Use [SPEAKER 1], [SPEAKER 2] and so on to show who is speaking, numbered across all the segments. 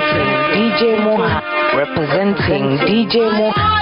[SPEAKER 1] Representing DJ Moha. Representing DJ Moha.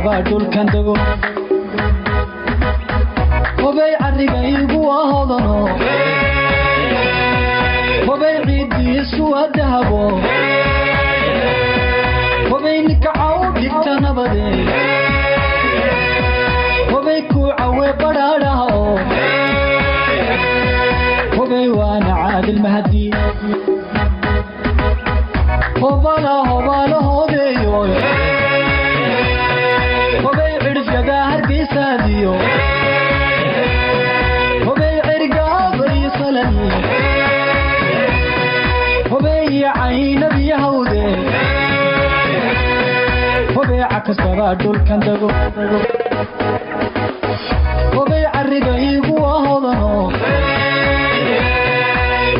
[SPEAKER 2] kastaba dhulkan dego. Hobay carriga igu hodano, hobay ciiddiisu waa dahabo, hobay nikacaw dhigta nabade, hobay kuu cawe badhaadhaho, hobay waana caadil mahadi. Hobala hobala hobeeyo, hobay cidhifyada hargeysaadiyo, hobay cergaabay salani, hobay iyo caynabiyo hawde, hobeeca kastaba dhulkan dego. Hobay carriga igu hodano,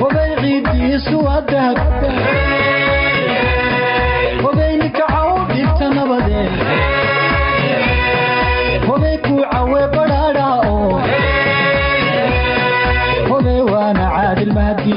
[SPEAKER 2] hobay ciiddiisu waa dahab, hobay nikacaw dhigta nabade, hobay kuu cawe badhaadhaho, hobay waana caadil mahdi.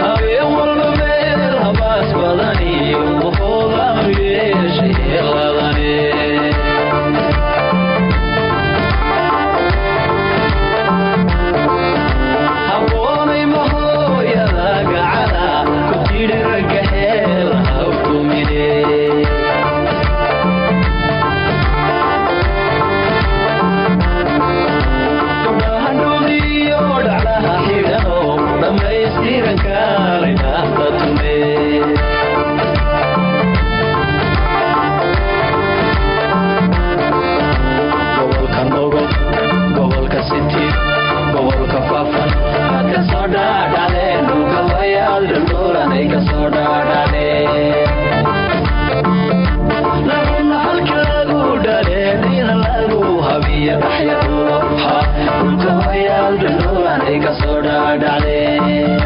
[SPEAKER 3] Habeen walba meel habaas badani wahoodaanu yeeshay ladane. Habboonay mahooyada gacala ku tidhi ragga heela hawtumine. Gabdhaha dhuudiyo dhaclaha xidhano dhammaystiran kaalay dhaafta tume. Gobolka Nogo, gobolka City, gobolka Faafan waad ka soo dhaadhacdeen, dhulka wayaal dhulduuranay ka soo dhaadhacdeen. Laguna halka lagu dhaleen ina lagu habiyo dhaxya dhuuxa, dhulka wayaal dhulduuranay ka soo dhaadhacdeen.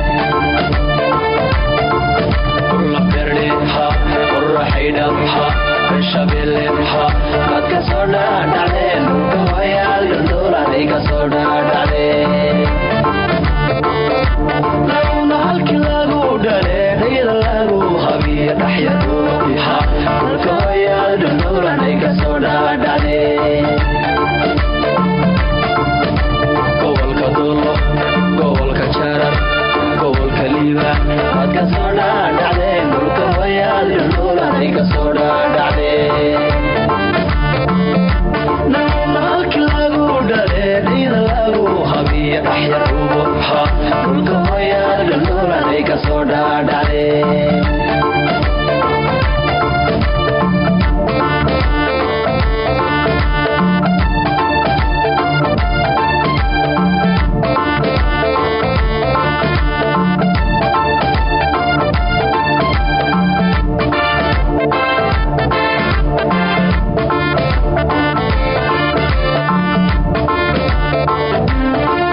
[SPEAKER 3] Waad ka soo dhaadhacdeen, dhulka wayaal dhulduuranay ka soo dhaadhacdeen. Laguna halkii lagu dhaleen ida lagu habiyo dhaxya dhuuxa, dhulka wayaal dhulduuranay ka soo dhaadhacdeen. Gobolka Dulo, gobolka Jarar, gobolka Liiba waad ka soo dhaadhacdeen, dhulka wayaal dhulduuranay ka soo dhaadhacdeen. Laguna halkii lagu dhaleen ida lagu habiyo dhaxya dhuuxa, dhulka wayaal dhulduuranay ka soo dhaadhacdeen.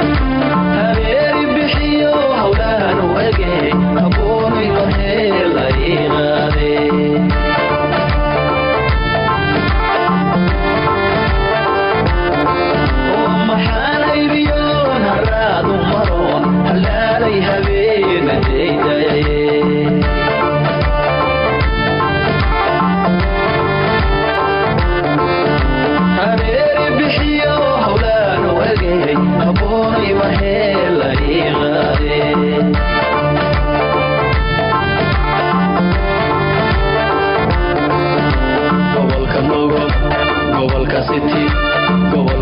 [SPEAKER 3] Habeeri bixiyo howlahan u ege habboonay warheela ii qaade. Oo maxaan aybiyoon haraadu maroon halaalay habeenadaydaye. Habeeri bixiyo howlaan u egey habboonay warheela ii qaade. Gobolka Nogo, gobolka City, gobolka